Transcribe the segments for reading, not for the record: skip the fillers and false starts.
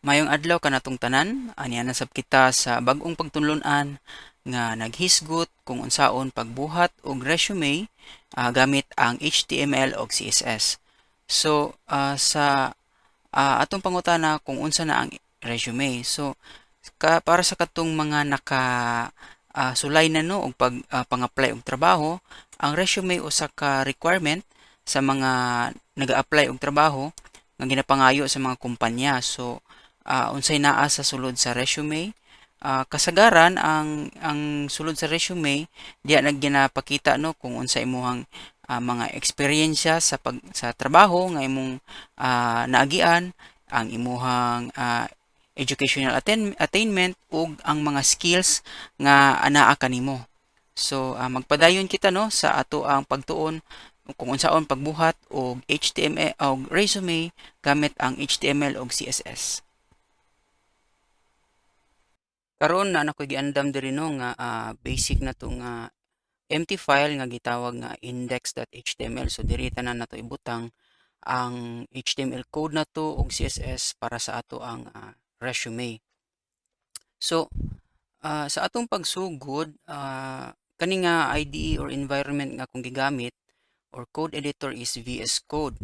Maayong adlaw kanatong tanan, ania na sab kita sa bag-ong pagtulon-an nga naghisgot kung unsaon pagbuhat og resume gamit ang HTML og CSS. So sa atong pangutana kung unsa na ang resume. So para sa katong mga naka sulay na no og pag pang-apply og trabaho, ang resume usa ka requirement sa mga naga-apply og trabaho nga ginapangayo sa mga kumpanya. So unsay naa sa sulod sa resume? Kasagaran ang sulod sa resume diya na ginapakita no kung unsa imong mga eksperyensya sa trabaho nga imong naagian, ang imuhang educational attainment ug ang mga skills nga anaa kanimo. So magpadayon kita no sa ato ang pagtuon kung unsaon pagbuhat og HTML og resume gamit ang HTML ug CSS. Karon naa na ko'y giandam diri no nga basic na to nga empty file nga gitawag nga index.html. So diri tanan nato ibutang ang HTML code nato ug CSS para sa ato ang resume. So sa atong pagsugod, kani nga IDE or environment nga akong gigamit or code editor is VS Code.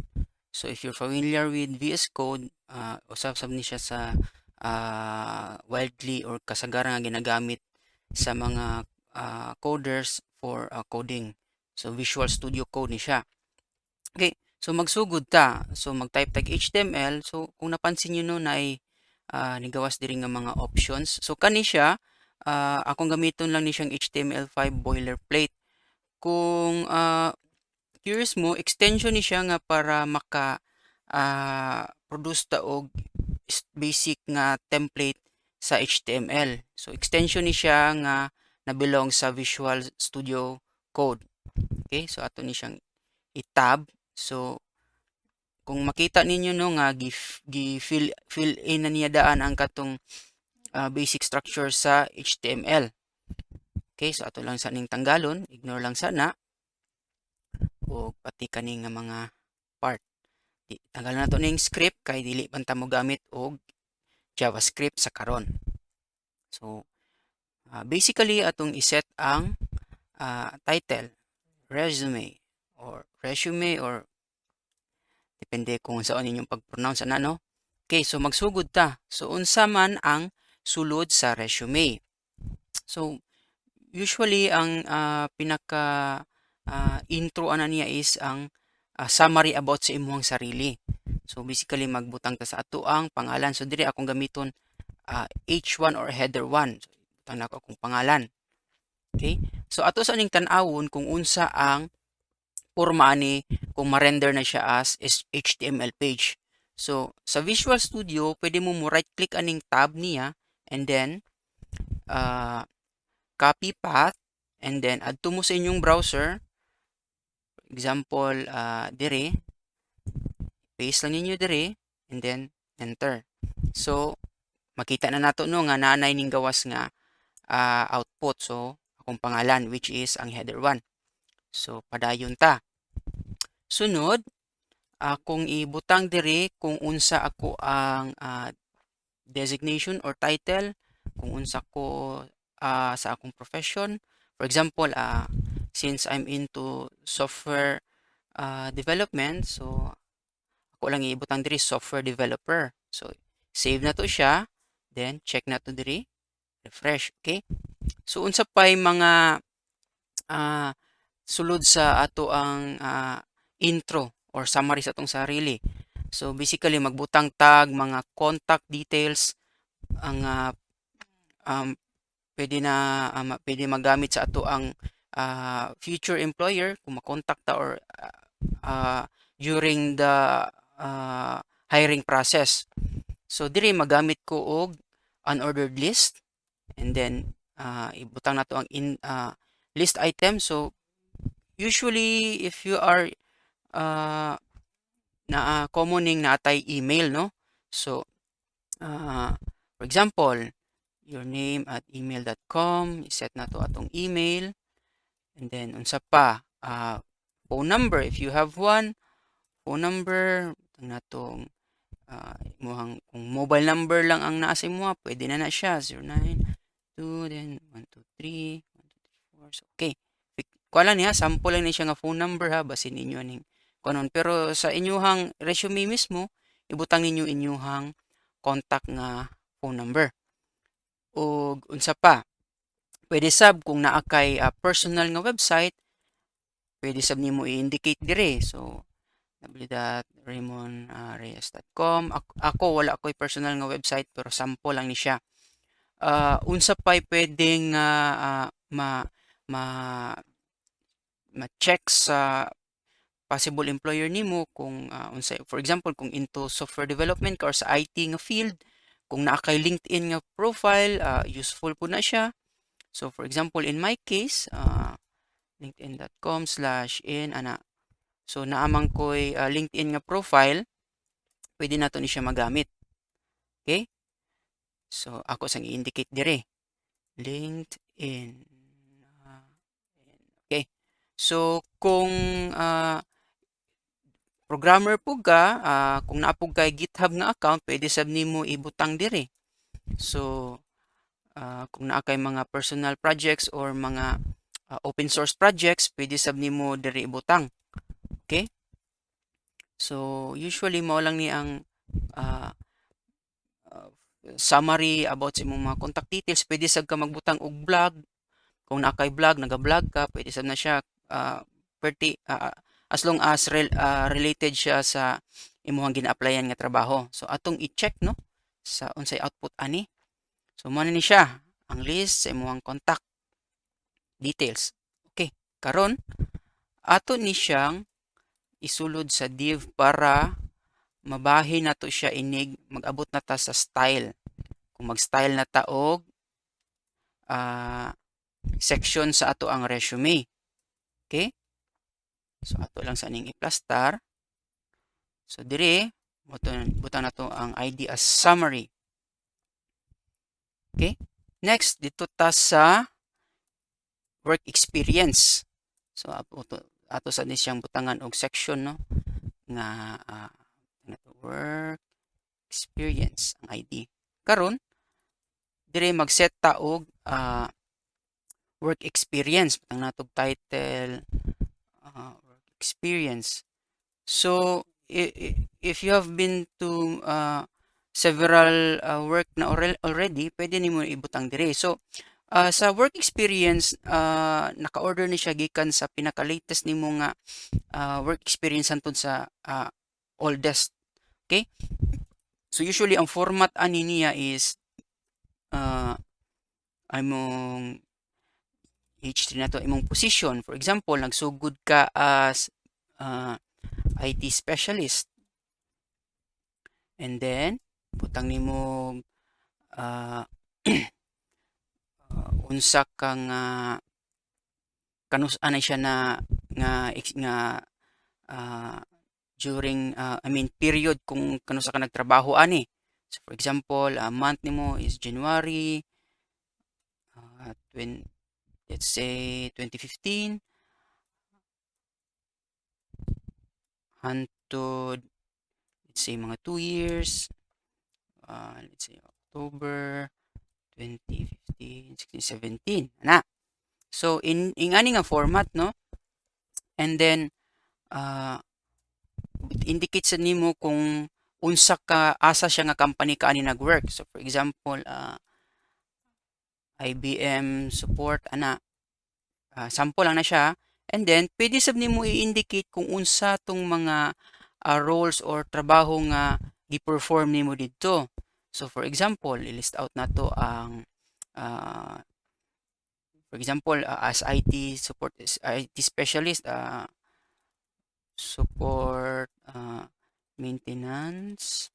So if you're familiar with VS Code, usab sab ni siya sa widely or kasagaran nga ginagamit sa mga coders for coding. So Visual Studio Code ni siya. Okay, so magsugod ta. So mag-type tag HTML. So kung napansin niyo no na ay nigawas diri nga mga options. So kani siya, akong gamiton lang ni siyang HTML5 boilerplate. Kung curious mo, extension ni siya nga para maka produce ta og basic nga template sa HTML. So extension ni siya nga na-belong sa Visual Studio Code. Okay, so ato ni siyang i-tab. So kung makita ninyo no nga gi, gi fill fill in na niya daan ang katong basic structure sa HTML. Okay, so ato lang sa ning tanggalon, ignore lang sana o pati kani nga mga part. Tanggalon nato ning script kay dili man ta mo gamit og JavaScript sa karon. So basically atong iset ang title, resume or resume or depende kung saan inyong pag-pronounce ana no. Okay, so magsugod ta. So unsa man ang sulod sa resume? So usually ang pinaka intro ana niya is ang summary about sa imong sarili. So basically magbutang ta sa ato ang pangalan. So diri akong gamiton H1 or header 1. So butang nako akong pangalan. Okay? So ato sa ning tan-awon kung unsa ang porma ani kung ma-render na siya as HTML page. So sa Visual Studio, pwede mo mo right click aning tab niya and then copy path and then adto mo sa inyong browser. Example, dire paste lang ninyo dire and then enter. So makita na nato no nga naanay ning gawas nga output. So akong pangalan, which is ang header 1. So padayon ta. Sunod, akong ibutang diri kung unsa ako ang designation or title, kung unsa ko sa akong profession. For example, since I'm into software development, so ako lang ibutang diri software developer. So save na to siya, then check na to diri, refresh, okay? So unsa pay mga sulod sa ato ang intro or summary sa atong sarili? So basically magbutang tag mga contact details ang pwede na pwede magamit sa ato ang future employer kung makontak ta or during the hiring process. So diri magamit ko og unordered list and then ibutang nato ang in list item. So usually if you are na common ning natay email no. So for example, your name at email.com, i-set nato atong email and then unsa pa, phone number if you have one, phone number, butang natong Imuhang kung mobile number lang ang naa sa imuha, pwede na na siya 09 2, then 1 2 3 1 2 3 4. So, okay. Kuha lang niya, sample lang ni siya nga phone number ha, basin ninyo aning kuanon. Pero sa inyuhang resume mismo, ibutang ninyo inyuhang contact nga phone number. Ug unsa pa? Pwede sab kung naa kay personal nga website, pwede sab nimo i-indicate dire. So www.raymondrayes.com. Ako, wala ko'y personal nga website, pero sample lang ni siya. Unsa pa'y pwedeng ma ma ma-check sa possible employer nimo kung unsa, for example, kung into software development ka or sa IT nga field, kung naa kay LinkedIn nga profile, useful po na siya. So for example, in my case, linkedin.com/in ana. So naa man ko'y LinkedIn nga profile, pwede nato ni siya magamit. Okay? So ako sang i-indicate dire. LinkedIn. Okay. So kung programmer pud ka, kung naa pud kay GitHub nga account, pwede sab nimo ibutang dire. So kung naa kay mga personal projects or mga open source projects, pwede sab nimo diri ibutang. Okay? So usually mao lang ni ang summary about sa imong mga contact details. Pwede sad ka magbutang og blog. Kung naa kay blog, naga-blog ka, pwede sad na siya perti, as long as related siya sa imong gina-applyan nga trabaho. So atong i-check, no, sa unsay output ani. So mao na ni siya ang list sa imong contact details. Okay, karon ato ni siyang isulod sa div para mabahin nato siya inig mag-abot na ta sa style. Kung mag-style na ta og section sa ato ang resume. Okay? So ato lang sa ning i-plastar. So dire butang nato ang ID as summary. Okay? Next, dito ta sa work experience. So ato sa ni siyang butangan og section, no, nga work experience ang ID. Karon dire mag-set ta og work experience, butang natog title work experience. So if you have been to several work na already, pwede nimo ibutang dire. So sa work experience, naka-order ni siya gikan sa pinaka-latest nimo nga work experience hantod sa oldest. Okay? So usually ang format ani niya is imong H3 na to, imong position. For example, nagsugod ka as IT specialist. And then butang nimo unsa ka nga kanus-an na siya na nga nga during I mean, period kung kanusa ka nagtrabaho ani. So for example, month nimo is January let's say 2015 hantod, let's say, mga 2 years, let's say October 2015, 16, 17 ana. So in ingani nga format, no? And then indicate sa nimo kung unsa ka, asa siya nga company ka ani nag-work. So for example, IBM support ana, sample lang na siya. And then pwede sab nimo i-indicate kung unsa tong mga roles or trabaho nga gi-perform nimo didto. So for example, i-list out nato ang for example, as IT support, IT specialist, support maintenance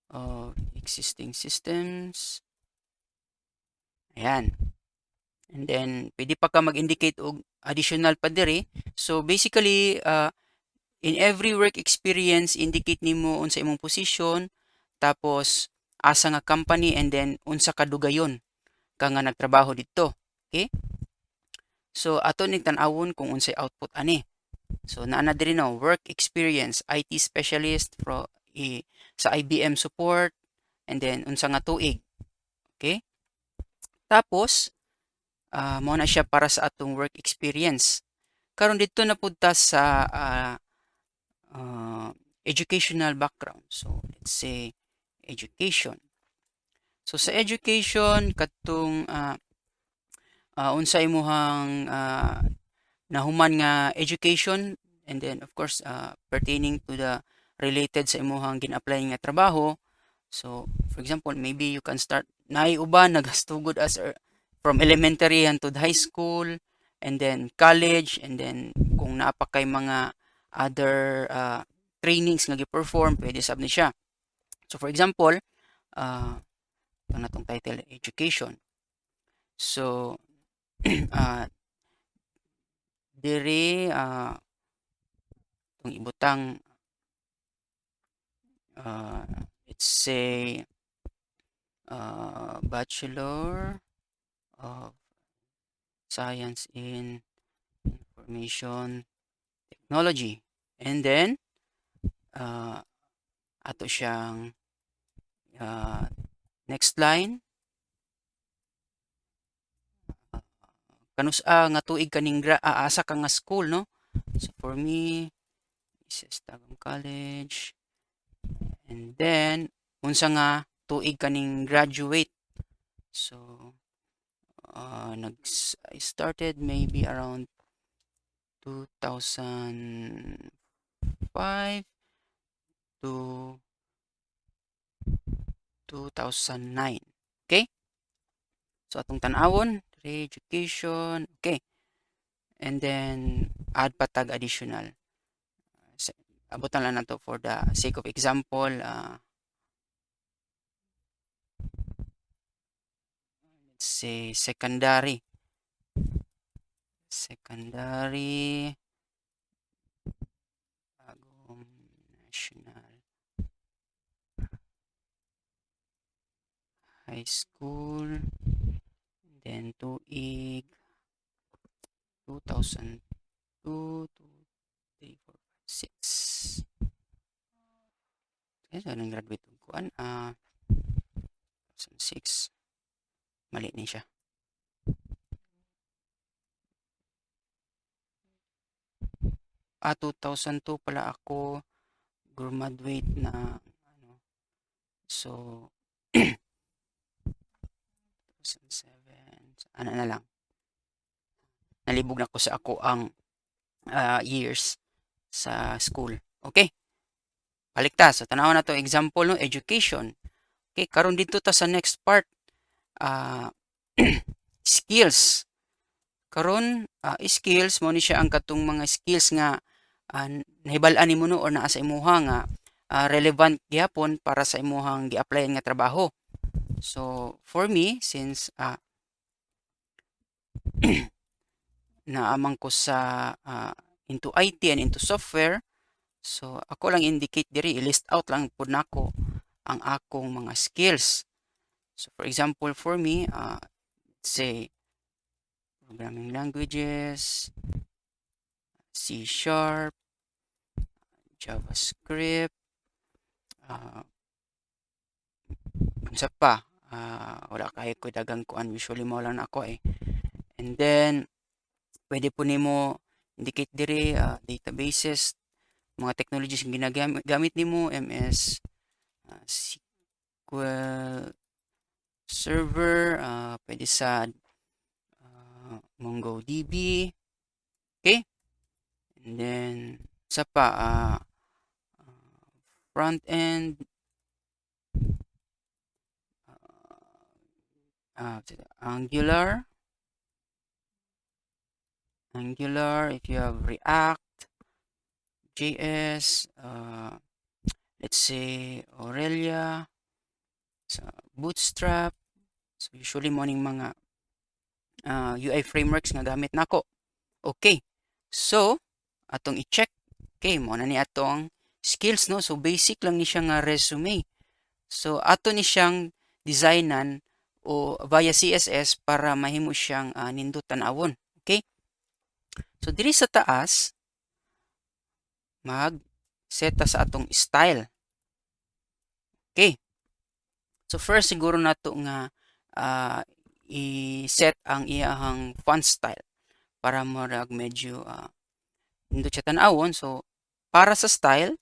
of existing systems. Ayan. And then pwede pa ka mag-indicate og additional pa diri. So basically, in every work experience, indicate nimo unsa imong position, tapos asa nga company, and then unsa kadugayon ka nga nagtrabaho didto. Okay? So ato ning tan-awon kung unsay output ani. So naa na diri, no, work experience IT specialist pro sa IBM support and then unsa nga tuig. Okay? Tapos mao na siya para sa atong work experience. Karon didto na pud ta sa educational background. So let's say education. So sa education, katong unsa imuhang nahuman nga education and then of course pertaining to the related sa imuhang gin-apply nga trabaho. So for example, maybe you can start, naay uban nagastugod as from elementary hangtod high school and then college, and then kung naa pa kay mga other trainings nga gi-perform, pwede sab ni siya. So for example, ito na tong title, education. So diri itong ibutang, let's say Bachelor of Science in Information Technology, and then ato siyang next line, kanus-a nga tuig kaning asa ka nga school, no? So for me is Tagum College, and then unsa nga tuig kaning graduate. So nag I started maybe around 2005 to 2009. Okay, so atong tan-awon education. Okay, and then add pa tag additional, abutan lang nato for the sake of example, let's say secondary Tagum National High School, then tuig 2002, 2, 3, 4, 5, 6. Okay, so nang graduate og kuan 2006. Mali ni siya. 2002 pala ako graduate na ano. So 2007, ano na lang. Nalibog na ko sa ako ang years sa school. Okay. Balik ta. So tanaw na to example, no, education. Okay, karon dito ta sa next part. Skills. Karon skills mo ni siya ang katong mga skills nga nahibal-an nimo, no, or naa sa imuha nga relevant gihapon para sa imuhang gi-applyan nga trabaho. So for me, since naamang ko sa into IT and into software, so ako lang indicate diri, i-list out lang pud nako ang akong mga skills. So for example, for me, let's say programming languages, C#, JavaScript, unsa pa, wala kayo ko dagang kuan, usually mo lang ako eh. And then pwede po nimo indicate diri databases, mga technologies nga ginagamit gamit nimo, MS SQL Server, pwede sa MongoDB. Okay? And then sa pa front end, Angular, if you have React, JS, let's say Aurelia, sa Bootstrap. So usually mo ning mga UI frameworks nga gamit nako. Okay. So atong i-check. Okay, mo na ni atong skills, no. So basic lang ni siya nga resume. So ato ni siyang designan o via CSS para mahimo siyang nindot tan-awon. Okay? So diri sa taas mag set ta sa atong style. Okay. So first siguro nato nga i-set ang iyahang font style para murag medyo nindot siya tan-awon. So para sa style,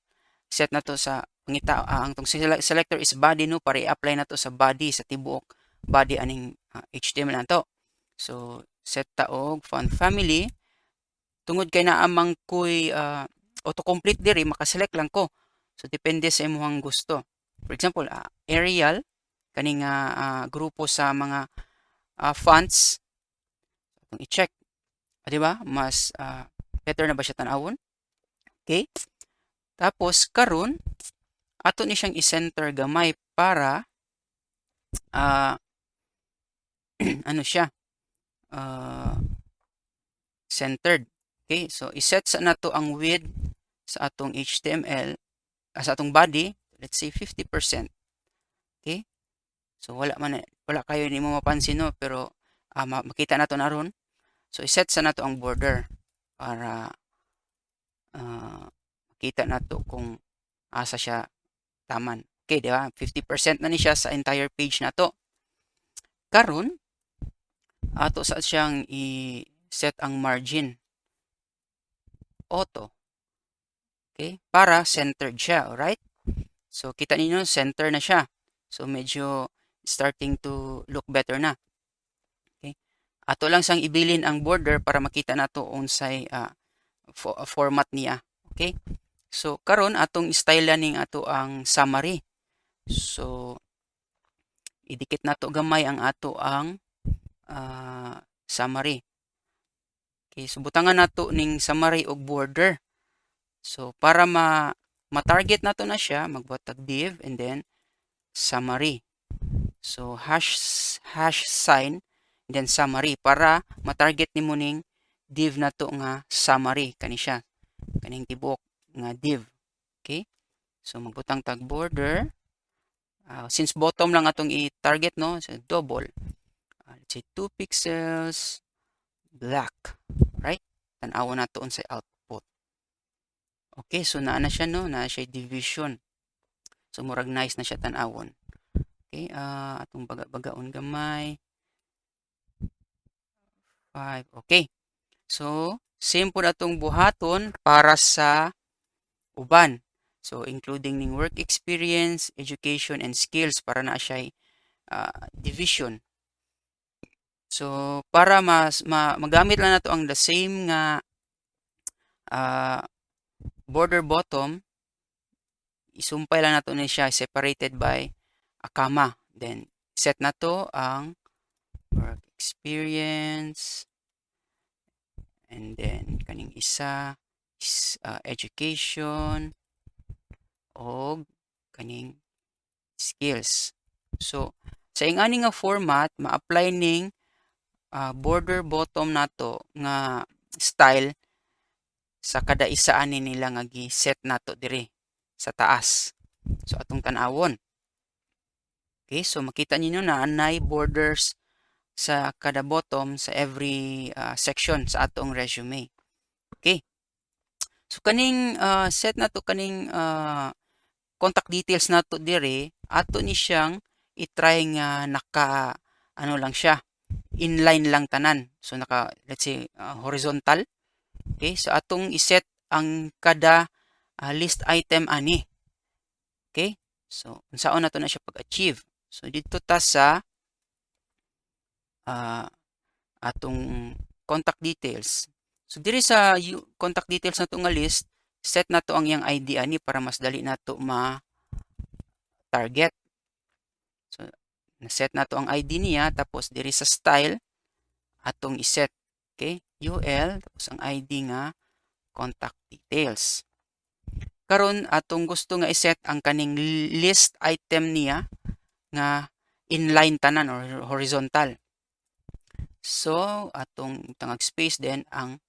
set nato sa pangita ang tong selector is body, no, para i-apply nato sa body, sa tibuok body aning HTML nato. So set ta og font family. Tungod kay naa man koy autocomplete diri, makaselect lang ko. So depende sa imong gusto. For example, Arial kaning grupo sa mga fonts. Atong i-check. Di ba? Mas better na ba siya tan-awon? Okay? Tapos karon ato ni siyang i-center gamay para ano siya, centered. Okay, so i-set sa nato ang width sa atong HTML, sa atong body, let's say 50%. Okay? So wala kayo nimo mapansin, no, pero makita nato na ron. So i-set sa nato ang border para makita nato kung asa siya taman. Okay, di ba? 50% na ni siya sa entire page nato. Karon ato sa siyang i-set ang margin auto. Okay? Para centered siya, alright? So kita ninyo, center na siya. So medyo starting to look better na. Okay? Ato lang siyang ibilin ang border para makita nato unsay format niya. Okay? So karon atong style ning ato ang summary. So idikit nato gamay ang ato ang summary. Okay, so butangan nato ning summary og border. So para ma ma-target nato na siya, magbuhat tag div and then summary. So hash hash sign, then summary para ma-target nimo ning div nato nga summary kani siya. Kaning tibuok nga div. Okay? So magbutang tag border. Since bottom lang atong i-target, no, so double. Let's say 2 pixels black, right? Tan-awon nato unsay output. Okay, so naa na siya, no, naa siya division. So murag nice na siya tan-awon. Okay, atong baga-bagaon gamay. 5. Okay. So, same po atong buhaton para sa uban. So, including ning work experience, education, and skills para na siya division. So, para mas magamit lang nato ang the same nga border bottom, isumpay lang nato ni siya separated by a comma. Then, set nato ang work experience, and then kaning isa is education og kaning skills. So, sa ingani nga format, ma-apply ning border bottom nato nga style sa kada isa ani nila nga gi-set nato diri sa taas. So atong tan-awon. Okay, so makita ninyo na anay borders sa kada bottom sa every section sa atong resume. Okay. So kaning set nato kaning contact details nato diri, ato ni siyang i-try nga naka ano lang siya, inline lang tanan. So naka, let's say, horizontal. Okay, so atong i-set ang kada list item ani. Okay? So unsaon nato na siya pag-achieve? So didto ta sa atong contact details. So diri sa contact details nato nga list, set nato ang iyang ID ani para mas dali nato ma target. So na-set nato ang ID niya, tapos diri sa style atong i-set. Okay? UL tapos ang ID nga contact details. Karon atong gusto nga i-set ang kaning list item niya nga inline tanan or horizontal. So atong tangag space, then ang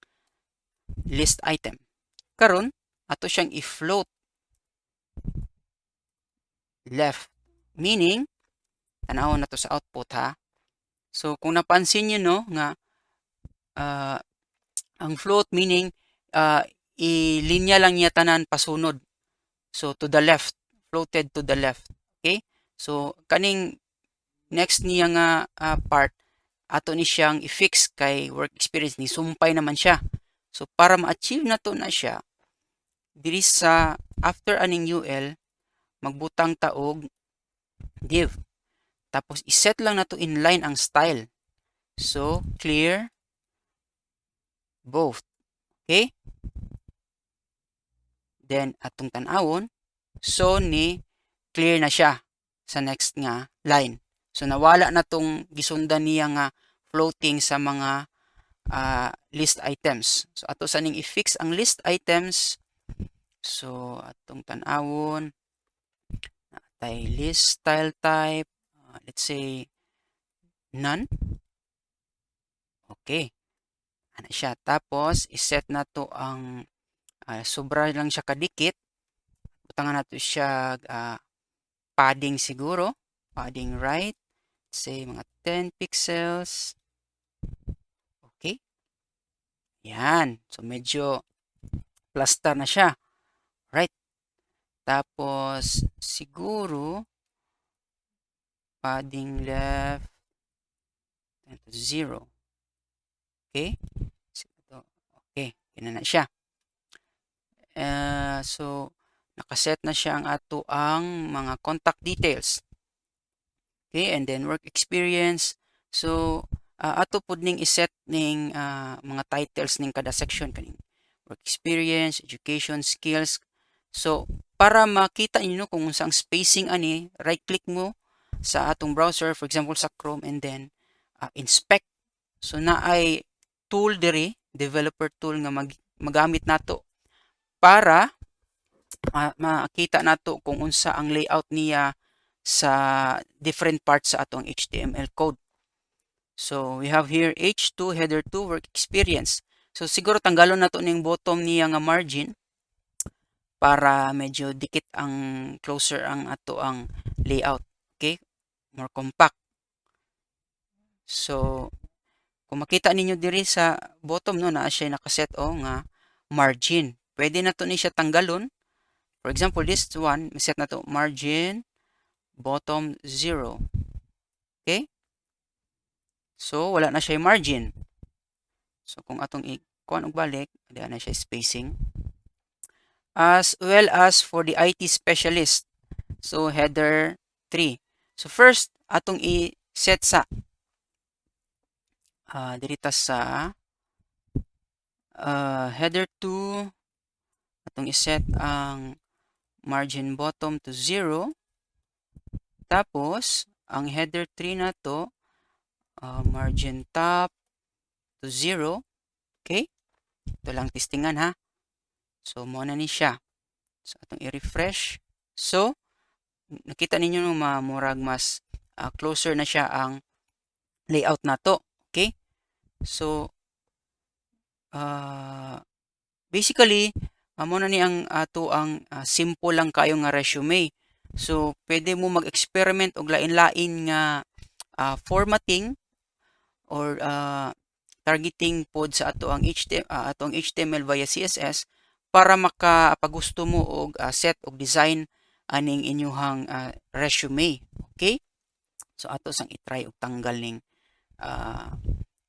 list item. Karon ato siyang i-float left, meaning tan-awon nato sa output ha. So kung napansin niyo, no, nga ang float meaning ilinya lang niya tanan pasunod. So to the left, floated to the left. Okay? Okay? So kaning next niya nga part, ato ni siyang i-fix kay work experience ni sumpay naman siya. So para ma-achieve nato na siya, diri sa after aning UL, magbutang ta og div. Tapos i-set lang nato inline ang style. So clear both. Okay? Then atong tan-awon, so ni clear na siya sa next nga line. So nawala na tong gisundan niya nga floating sa mga list items. So ato sa ning i-fix ang list items. So atong tan-awon, natay list style type, let's say none. Okay. Ana siya. Tapos i-set nato ang sobra lang siya kadikit. Butangan nato siya padding siguro, padding right, say mga 10 pixels. Okay. Yan. So medyo plaster na siya. Right. Tapos siguro padding left 10 to 0. Okay. Okay, kina na siya. So nakaset na siya ang ato ang mga contact details. Okay, and then work experience. So ato pud ning iset ning mga titles ning kada section, kaning work experience, education, skills. So para makita ninyo kung unsa ang spacing ani, right click mo sa atong browser, for example sa Chrome, and then inspect. So naay tool diri, developer tool nga magamit nato para makita nato kung unsa ang layout niya sa different parts sa atong HTML code. So we have here H2, header 2, work experience. So siguro tanggalon nato ning bottom niya nga margin para medyo dikit ang closer ang ato ang layout. Okay? More compact. So kung makita ninyo diri sa bottom, no, naa siya nakaset o nga margin. Pwede na to ni siya tanggalon. For example, this one, set na to margin bottom 0. Okay? So wala na siya margin. So kung atong i-kuan og balik, di na siya spacing. As well as for the IT specialist. So header 3. So first, atong i-set sa diri ta sa header 2, atong i-set ang margin bottom to 0. Tapos ang header 3 na to, margin top to 0. Okay? Ito lang testingan ha. So mo na ni siya. So atong i-refresh. So nakita ninyo, no, murag mas closer na siya ang layout nato. Okay? So basically amo na ni ang ato ang simple lang kayo nga resume. So pwede mo mag-experiment og lain-lain nga formatting or targeting pod sa ato ang HTML, ato ang HTML via CSS para makapagusto mo og set og design aning inyuhang resume. Okay? So ato sang i-try og tanggal ning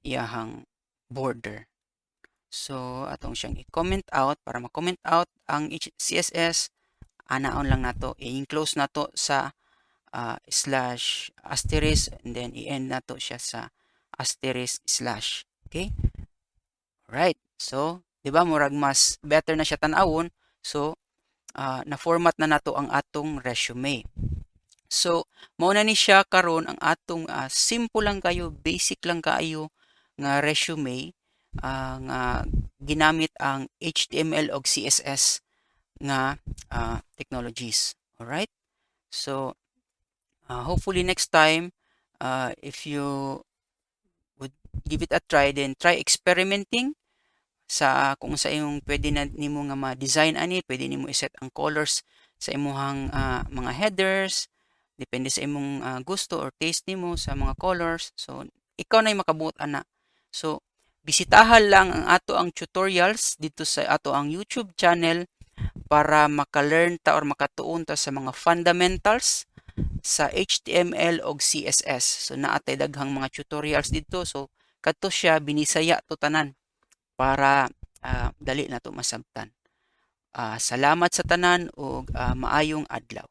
iyahang border. So atong siyang i-comment out. Para ma-comment out ang CSS, anaon lang nato, i-enclose nato sa slash asterisk and then i-end nato siya sa asterisk slash. Okay? Right. So, di ba murag mas better na siya tan-awon? So, na-format na nato ang atong resume. So, mao na ni siya karon ang atong simple lang kayo, basic lang kaayo nga resume nga ginamit ang HTML og CSS nga technologies. Alright? So, hopefully next time, if you would give it a try, then try experimenting sa kung sa imong pwede na nimo nga ma-design ani. Pwede nimo i-set ang colors sa imuhang mga headers, depende sa imong gusto or taste nimo sa mga colors. So ikaw na makabuot ana. So bisitahan lang ang ato ang tutorials dito sa ato ang YouTube channel para maka-learn ta or makatuon ta sa mga fundamentals. sa HTML og CSS. So naa tay daghang mga tutorials didto. So kadto siya, binisaya to tanan para dali na to masabtan. Salamat sa tanan ug maayong adlaw.